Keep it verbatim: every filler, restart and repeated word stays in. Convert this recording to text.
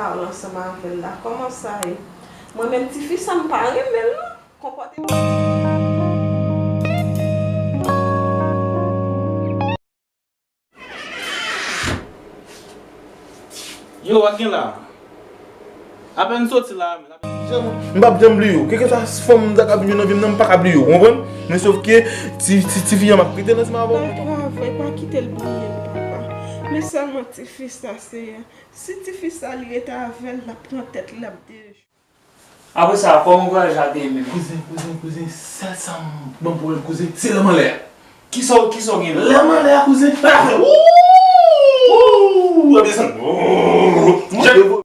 Pale ansanm avè l la. Kòman sa ye? Mwen menm tifi sa m pa renmen l non. Konpòte. Yo, w ap gen la. Apèn soti la, men apèn. M p ap janm bliye w. Kèlkeswa fanm sa k ap vin yo nan vi m nan, m pa ka bliye w, ou konprann? Men sof ke ti, ti, tifi an m ap kite l ansanm avè w. Bay travay, pa kite l bliye m, papa. Men sèlman tifi sa, Seyè. Si tifi sa li rete avè l, l ap pran tèt li, l ap deje. Apre sa, kòman vwayaj la te ye menm? Kouzen, kouzen, kouzen, sèl sa m ban m pwoblèm, kouzen, se lè m anlè a. Kisa w, kisa w gen la? Lè m anlè a, kouzen, pa fè wouuuuuuu, ap desann. Wouuuuuuu.